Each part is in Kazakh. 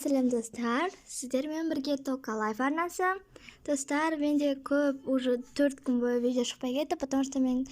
Сәлем, достар! Сіздермен бірге Тока Лайф арнасы. Достар, менде көп уже 4 күн бойы видео шықпай кетті, потому что мен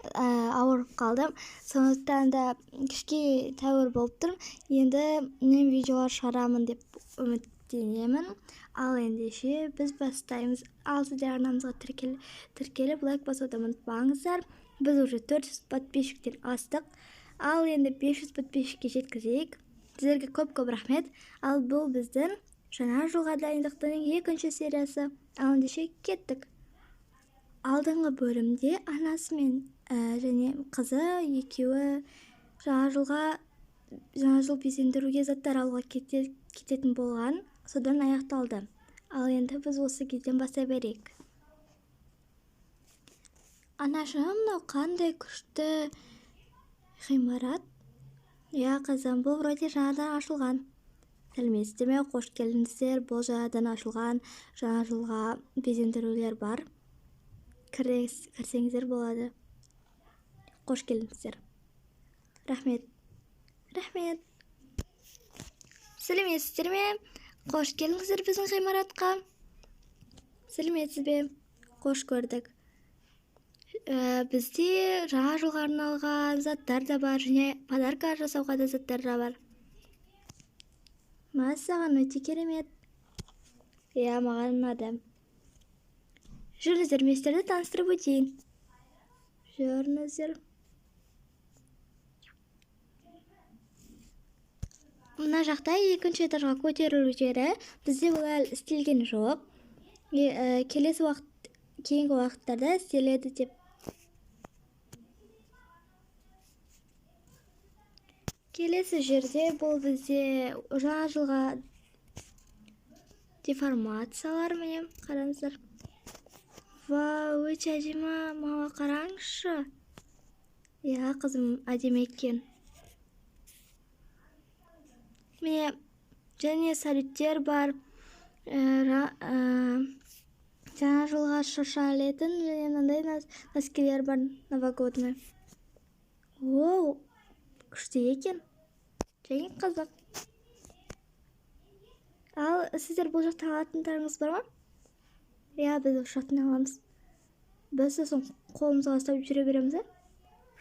ауырып қалдым. Сондықтан да кішкене тәуір болып тұрмын. Енді мен видеолар шығарамын деп үміттенемін. Ал ендеше біз бастаймыз. Ал сіздер арнамызға тіркеліп, лайк басуды ұмытпаңыздар. Біз уже 400 подписчиктен астық. Ал енді 500 подписчикке жеткізейік. Сіздерге көп-көп рахмет. Ал бұл біздің жаңа жылға дайындықтың екінші сериясы. Ал ендеше кеттік. Алдыңғы бөлімде анасы мен және қызы екеуі жаңа жылға, жаңа жыл безендіруге заттар алуға кететін болған. Содан аяқталды. Ал енді біз осы кезден бастай берейік. Анашым, мынау қандай күшті ғимарат! Иә, қызым, бұл вроде жаңадан ашылған. Сәлеметсіздер ме, қош келдіңіздер! Бұл жаңадан ашылған, жаңа жылға безендірулер бар. Кірсеңіздер болады. Қош келдіңіздер! Рахмет, рахмет. Сәлеметсіздер ме, қош келдіңіздер біздің ғимаратқа! Сәлеметсіз бе, қош көрдік! Бізде жаңа жылға арналған заттар да бар және подарка жасауға да заттар да бар. Мәссаған, өте керемет! Иә, маған ұнады. Жүріңіздер, мен сіздерді таныстырып өтейін. Жүріңіздер. Мына жақта екінші этажға көтерілу жері. Бізде бұл әлі істелген жоқ. Келесі уақыт, кейінгі уақыттарда істеледі деп. Келесі жерде бұл бізде жаңа жылға деформациялар. Міне, қараңыздар. Вау, өте әдемі! Мама, қараңызшы! Иә, қызым, әдемі екен. Міне, және салюттер бар. Жаңа жылға шырша ілетін және мынандай носкилер бар новогодний. Оу, күшті екен және қызық. Ал сіздер бұл жақтан алатындарыңыз бар ма? Иә, біз осы жақтан аламыз. Біз сосын қолымызға ұстап жүре береміз. А,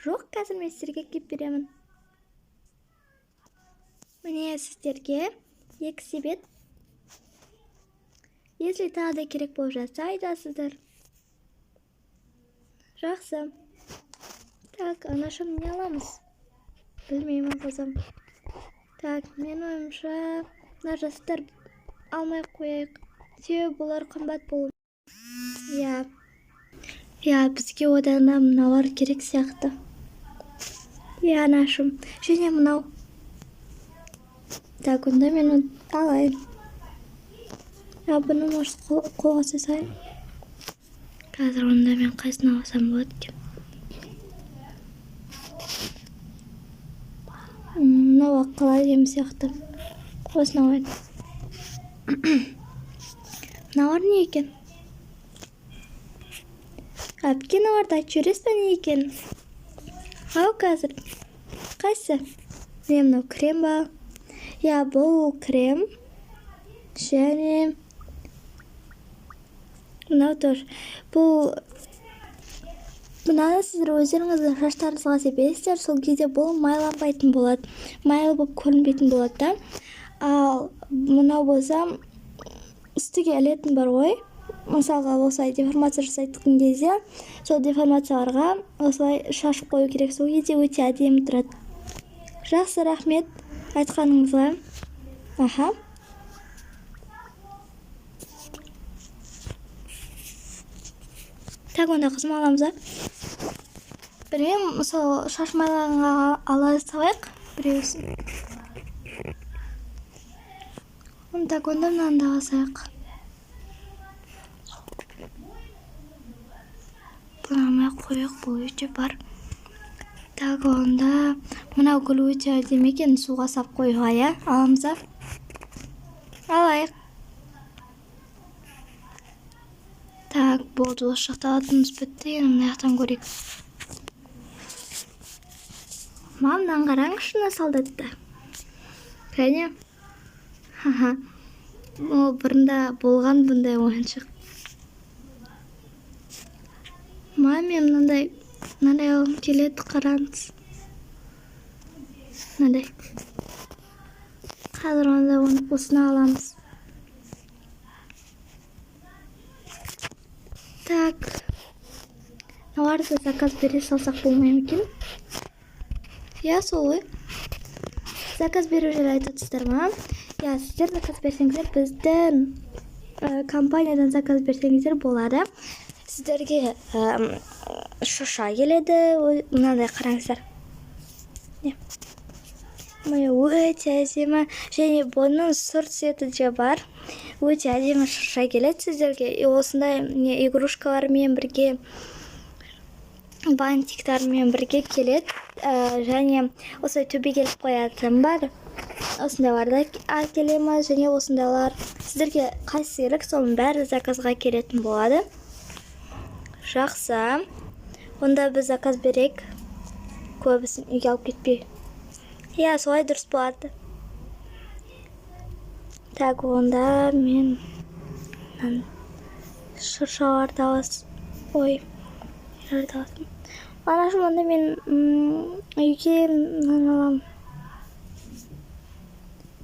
жоқ, қазір мен сіздерге әкеліп беремін. Міне, сіздерге екі себет. Если тағы да керек болып жатса, айтасыздар. Жақсы. Так, анашым, не аламыз? Білмеймін, қызым. Так, менің ойымша, мына жастар алмай ақ қояйық, себебі бұлар қымбат болу. Иә, бізге одан да мыналар керек сияқты. Иә, анашым, және мынау. Так, онда мен оны алайын. А бұны, может, қолға ұстай. Қазір онда мен қайсысын алсам болады екен? Мынау қалай әдемі сияқты. Осыны алайын. Мыналар не екен, әпке? Мыналарды айтып жібересіз ба, не екенін? Ау, қазір. Қайсы? Міне, мынау крем ба? Иә, бұл крем және мынау тоже. Бұл, мынаны сіздер өздеріңіздің шаштарыңызға себесіздер. Сол кезде бұл майланбайтын болады, майлы болып көрінбейтін болады да. Ал мынау болса, үстіге ілетін бар ғой. Мысалға, осылай деформация жасайтын кезде сол деформацияларға осылай шашып қою керек. Сол кезде өте әдемі тұрады. Жақсы, рахмет айтқаныңызға. Аха. Так, онда, қызым, аламыз а? Білмеймін, мысалы, шаш майлағанға ала салайық біреусін. Так, онда мынаны да алсайық. Бұны алмай ақ қояйық, бұл өте бар. Так, онда мынау гүл өте әдемі екен суға сап қоюға. Иә, аламыз ба? Алайық. Так, болды, осы жақта алатынымыз бітті. Енді мына жақтан көрейік. Мам, мынаны қараңызшы, мына солдатты. Кәне. Ха-ха. Ол бұрында болған бұндай ойыншық. Маме мынандай алғым келеді, қараңыз. Мынандай. Қазір онда осыны аламыз. Так. Мыналарды заказ бере салсақ болмай ма екен? Иә, сол ғой. Заказ беру жайлы айтып отырсыздар ма? Иә, сіздер заказ берсеңіздер, біздің компаниядан заказ берсеңіздер болады. Сіздерге шырша келеді. Мынандай қараңыздар. Не? Міне, өте әдемі. Және бұның сұр цветі де бар. Өте әдемі шырша келеді сіздерге. И осындай не игрушкалармен бірге, бантиктармен бірге келеді. Және осылай төбеге іліп қоятын бар. Осындайларды әкелеміз. Және осындайлар сіздерге қайсысы керек, соның бәрі заказға келетін болады. Жақсы. Онда біз заказ берейік. Көбісін үйге алып кетпей. Иә, солай дұрыс болады. Так, онда мен шыршаларды алас-, ой, нелерді аласың? Анашым, онда мен үйге мынаны аламын.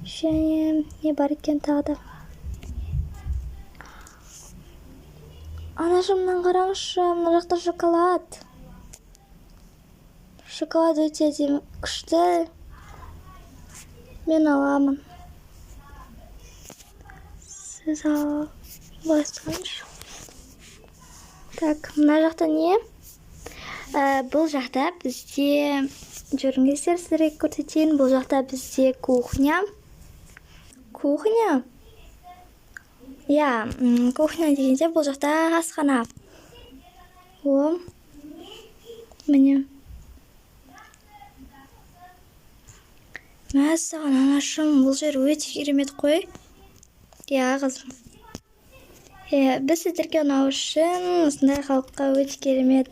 Және не бар екен тағы да? Анашым, мынаны қараңызшы, мына жақта шоколад. Шоколад өте әдемі, күшті. Мен аламын. Сіз аласыз. Так, мына жақта не? Бұл жақта бізде, жүріңіздер, сіздерге көрсетейін. Бұл жақта бізде кухня. Кухня? Иә, кухня дегенде бұл жақта асхана. О, міне. Мәссаған, анашым, бұл жер өте керемет қой. Иә, қызым. Біз сіздерге ұнау үшін осындай халыққа өте керемет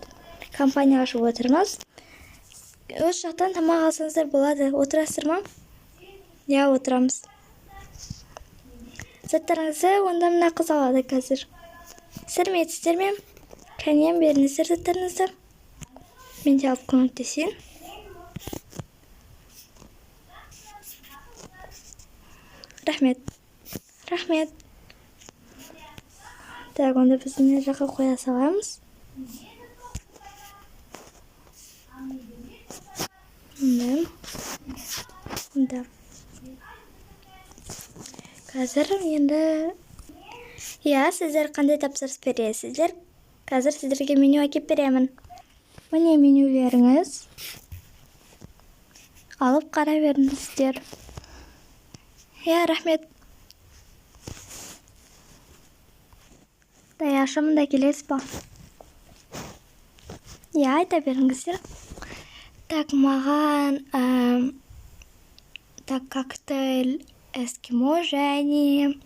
компания ашып отырмыз. Осы жақтан тамақ алсаңыздар болады. Отырасыздар ма? Иә, отырамыз. Заттарыңызды онда мына қыз алады қазір. Сәлеметсіздер ме? Кәне, беріңіздер заттарыңызды. Мен де алып көмектесейін. Рахмет. Рахмет. Так, онда біз мына жаққа қоя саламыз. Мында. Мында. Қазір енді, иә, сіздер қандай тапсырыс бересіздер? Қазір сіздерге меню әкеп беремін. Міне менюлеріңіз. Алып қара беріңіздер. Иә, рахмет. Даяшы, мында келесіз ба? Иә, айта беріңіздер. Так, маған, так, коктейль эскимо және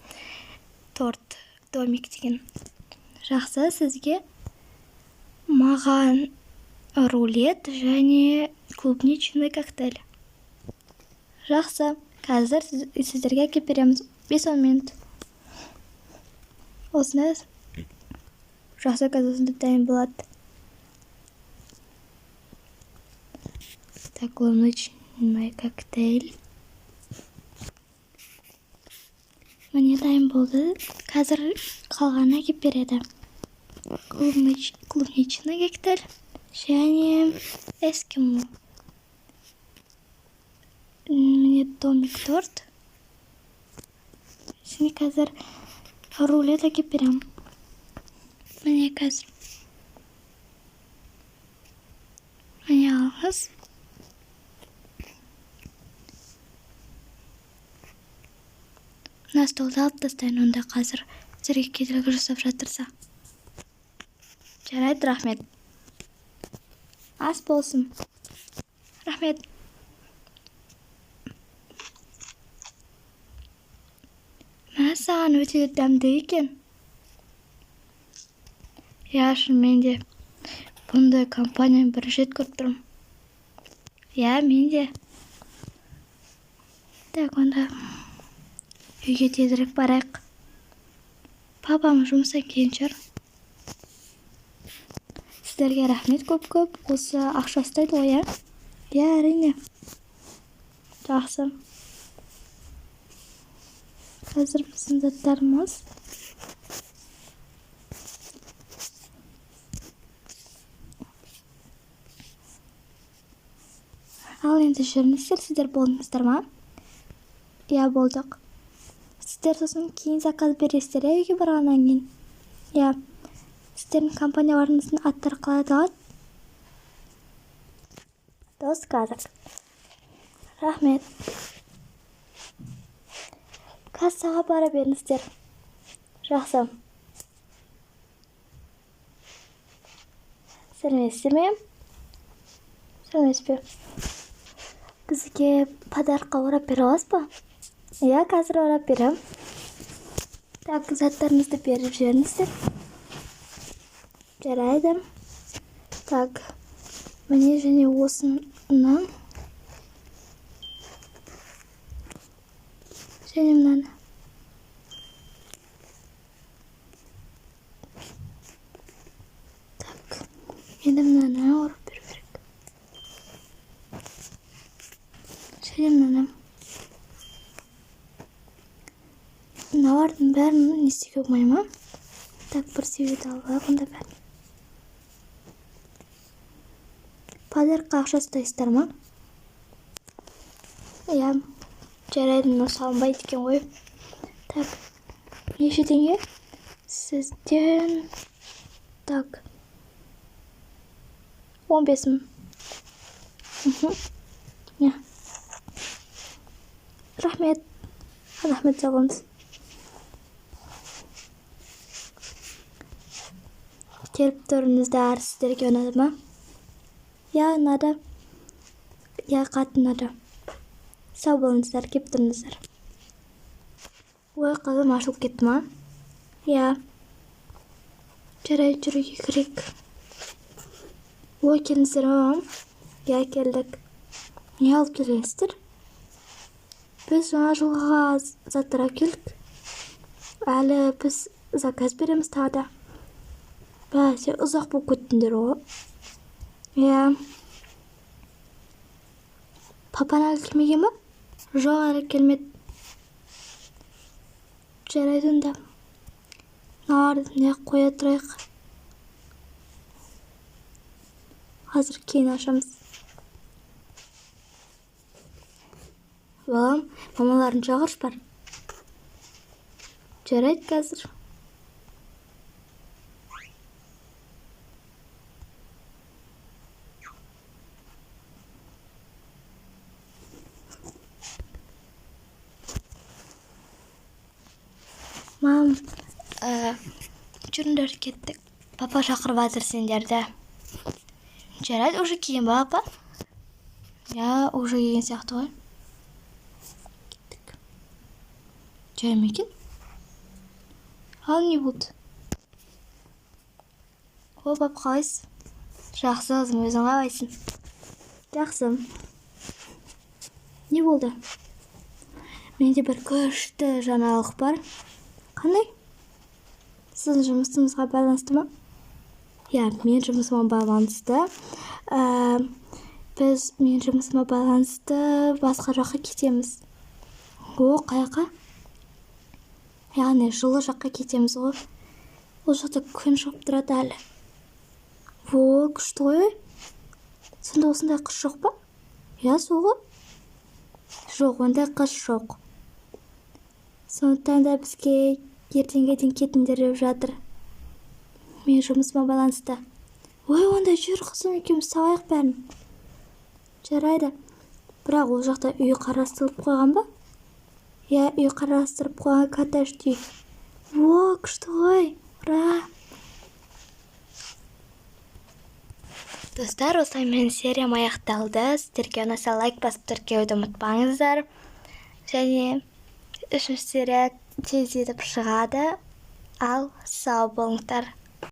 торт домик деген. Жақсы, сізге маған рулет және клубничный коктейль. Жақсы, қазір сіздерге әкеп береміз. 5-10 минут. Осындай. Жақсы, қазір осындай дайын болады. Так, клубничный коктейль. Міне дайын болды. Қазір қалғанын әкеп береді. Клубничный коктейль және эскимо. Міне домик торт. Және қазір рулет әкеп беремін. Міне қазір. Міне алыңыз. Мына столды алып тастайын, онда қазір сіздерге кедергі жасап жатырса. Жарайды, рахмет. Ас болсын. Рахмет. Мәссаған, өте дәмді екен. Иә, шынымен де бұндай компанияны бірінші рет көріп тұрмын. Иә, мен де. Так, онда Үйге тезірек барайық. Папам жұмыстан келген шығар. Сіздерге рахмет көп-көп. Осы ақша ұстайды ғой, иә? Иә, әрине. Жақсы. Қазір біздің заттарымыз. Ал енді жүріңіздер, сіздер болдыңыздар ма? Иә, болдық. Сіздер сосын кейін заказ бересіздер, иә, үйге барғаннан кейін? Иә. Сіздердің компанияларыңыздың аттары қалай аталады? Дос Казак. Рахмет. Кассаға бара беріңіздер. Жақсы. Сәлеметсіздер ме? Сәлеметсіз бе? Бізге подарокқа орап бере аласыз ба? Иә, қазір орап беремін. Так, заттарыңызды беріп жіберіңіздер. Жарайды. Так, міне және осыны. Және мынаны. Так, енді мынаны орап беру керек. Және мынаны. Мыналардың бәрін не істеуге болмай ма? Так, бір себет алып алайық онда бәрін. Подарокқа ақша ұстайсыздар ма? Иә, жарайды, мынау салынбайды екен ғой. Так, неше теңге? Сізден, так, 15 мың. Иә. Рахмет. Рахмет, сау болыңыз. Келіп тұрыңыздар, сіздерге ұнады ма? Иә, ұнады. Иә, қатты ұнады. Сау болыңыздар, келіп тұрыңыздар. Ой, қызым ашылып кетті ма? Иә. Жарайды, жүруге керек. Ой, келдіңіздер ме, мамам? Иә, келдік. Не алып келгенсіздер? Біз жаңа жылға заттар алып келдік. Әлі біз заказ береміз тағы да. Бәсе, ұзақ болып кеттіңдер ғой. Иә. Папаң әлі келмеген ба? Жоқ, әлі келмеді. Жарайды онда. Мыналарды мына қоя тұрайық. Қазір кейін ашамыз. Балам, мамаларын шақыршы бар. Жарайды қазір. Мам, жүріңдер, кеттік. Папа шақырып жатыр сендерді. Жарайды, уже келген ба, папа? Иә, уже келген сияқты ғой. Кеттік. Жай ма екен? Ал не болды? О, пап, қалайсыз? Жақсы, қызым, өзің қалайсың? Жақсы. Не болды? Менде бір күшті жаңалық бар. Қандай? Сіздің жұмысыңызға байланысты ма? Иә, мен жұмысыма байланысты. Біз мен жұмысыма байланысты басқа жаққа кетеміз. О, қай жаққа? Яғни жылы жаққа кетеміз ғой. Ол жақта күн шығып тұрады әлі. О, күшті ғой. Сонда осындай қыс жоқ па? Иә, сол ғой. Жоқ, ондай қыс жоқ. Сондықтан да бізге ертеңге дейін кетіңдер деп жатыр. Мен жұмысыма байланысты. Ой, онда жүр, қызым, екеуміз салайық бәрін. Жарайды. Бірақ ол жақта үй қарастырылып қойған ба? Иә, үй қарастырып қойған, коттедж үй. О, күшті ғой. Ура! Достар, осылай менің сериям аяқталды. Сіздерге ұнаса лайк басып тіркеуді ұмытпаңыздар. Және 3-ші серия тездетіп шығады. Ал сау болыңыздар.